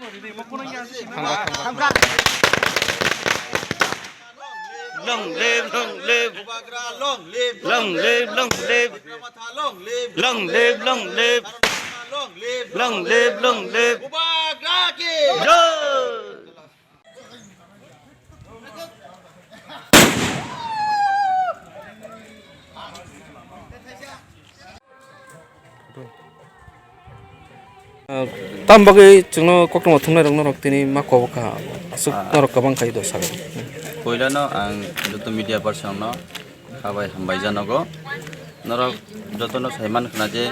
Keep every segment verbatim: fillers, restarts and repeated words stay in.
Long live, long live. Long live, long live. Long live, long live. Long live, long live. Jai. Ah, tam bagwi chwngno koktwma thumnairok norok tini ma kobo kha, aswk Ah. norok kwbang khai do sabai. Puilano ang joto media person no khabai hambai janogo. Norok jotono saiman khna je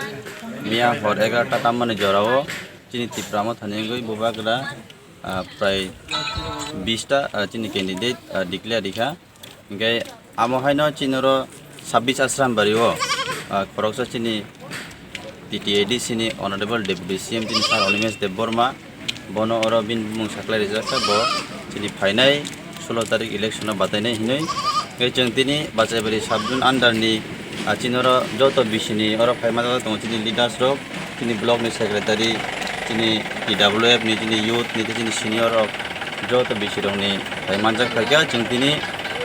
miya hor egarota tammani jorao chini Tipra Mothani wngwi bubagra, ah, prai bish ta, ah, chini candidate, ah, declare rikha. Hingke amo haino chini oro sabbish Ashram Bari o, ah, khoroksa chini T T A D C ni Honorable Deputy C M chini Sir Animesh Debbarma, bono oro bini bumung saklai rijak kha, bo chini phainai sulo tarik election o batainai hinui. Hingke chwng tini Bachaibari sub zone under ni, ah, chini oro joto B C ni oro phai manjak tongo chini leaders rok, chini block ni secretary, chini T W F ni, chini youth ni, chini senior rok, joto B C rok ni phai manjak phaikha. Chwng tini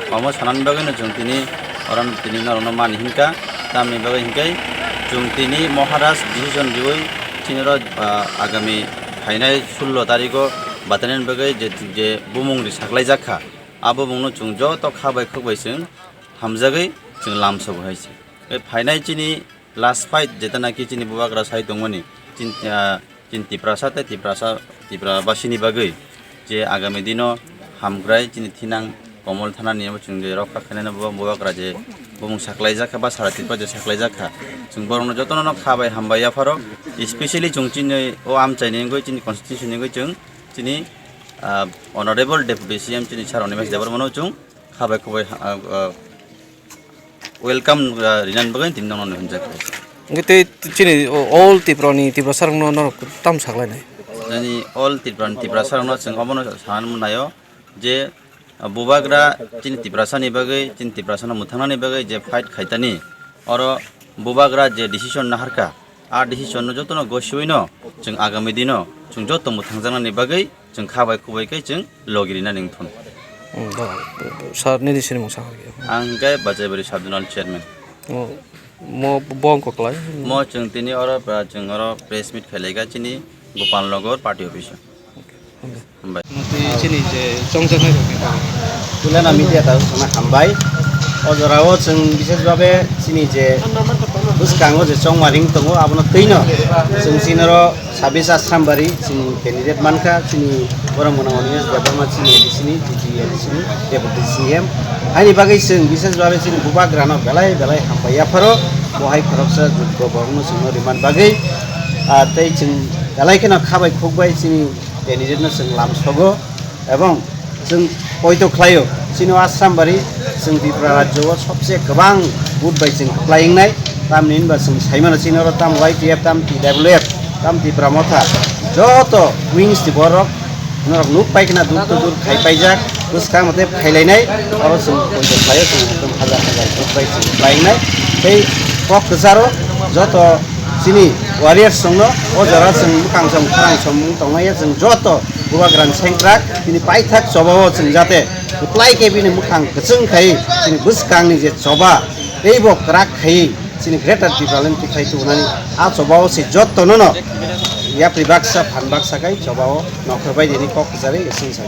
omo sanani bagwi no chwng tini oro tini norok no mani hinkha, tamni bagwi hinkhe chwng tini Maharaj decision riwi chini oro, ah, agami phainai sullo tariko batainani bagwi je, je bumung ri saklaijak kha, a bumung no chwng joto kha bai khuk bai chwng hamjagwi chwng lamsogo hai se. Tei phainai chini last fight jeta naki chini bubagra sai tongmani, chin-, ah, chini Tiprasa tei Tiprasa, Tiprabasini bagwi je agami dino hamkrai chini thinang Komol Thanani abo chwng je rokha khainai bubagra je bumung saklaijak kha ba sara Tripura je saklaijak kha, chwng borokno jotono no kha bai hambai yapharo, especially chwng chini o amchaini wngwi chini constituency ni wngwi chwng chini, ah, Honorable Deputy C M chini Sir Animesh Debbarmano chwng kha bai khuk bai, ah, ah, welcome, ah, rinani bagwi tini nono hinjak. Hingke tei chini o-, all Tripura ni Tiprasa rokno norok tam saklainai. Nani all Tripura ni Tiprasa rokno chwng obono sanani manayo je, ah, bubagra chini Tiprasa ni bagwi, chini Tiprasa no mwthangnani bagwi je fight khaitani, oro bubagra je decision naharkha, a decision no jotono gosiwino chwng agami dino chwng joto mwthangjaknani bagwi chwng kha bai khuk bai khe chwng logi rinani wngthun. Hmm, da, sir, nini sinimung sa. Ang khe Bachaibari Sub Zonal Chairman. Oh, mo bo wngkha klai? Mo chwng tini oro, ah, chwng oro press meet khailaikha chini Gopal Nagar party office o. Hambai. Tei chini je chongjaknai rokni bagwi. Tulana media ta sana hambai. O jorao chwng bishesh babe chini je bwskango je chongma ring tongo abono twino chwng chini oro sabis Ashram Bari chini candidate mankha chini borok mwnang Animesh Debbarma chini A D C ni, T T A D C ni deputy C M. Haini bagwi chwng bishesh babe chini bubagrano belai belai hambai yapharo bo hai khoroksa jotto borokno chwngno rimani bagwi. Ah, tei chwng belai kheno kha bai khuk bai chini candidate no chwng lamsogo, ebong chwng poito khlaio, chini o Assam bari chwng Tripura rajyo o sobse kwbang vote bai chwng kwplai wngnai, tamni hinba chwng saimano chini oro tam Y T F, tam T W F, tam Tipra Motha, joto wings ni borok norok nuk pai khna dur to dur khai paijak, bwskang mate khailainai, oro chwng poito khlaio, chwng ekdom hajar hajar vote bai chwng kwplai wngnai, tei kok kwcharo joto chini warriors rokno o jora chwng mwkhang som khorang som wng tongmaya, chwng joto bubagrani sengkrak bini paithak chobao chwng jate kwplai khe bini mwkhang kwchwng khai chini bwskangni je choba teibo kwrak khai chini Greater Tipraland tikhlai tubunani a chobao se jotono no yapri baksa phan baksa khai chobao nokhor bai dini kok kwcharwi chwng sa.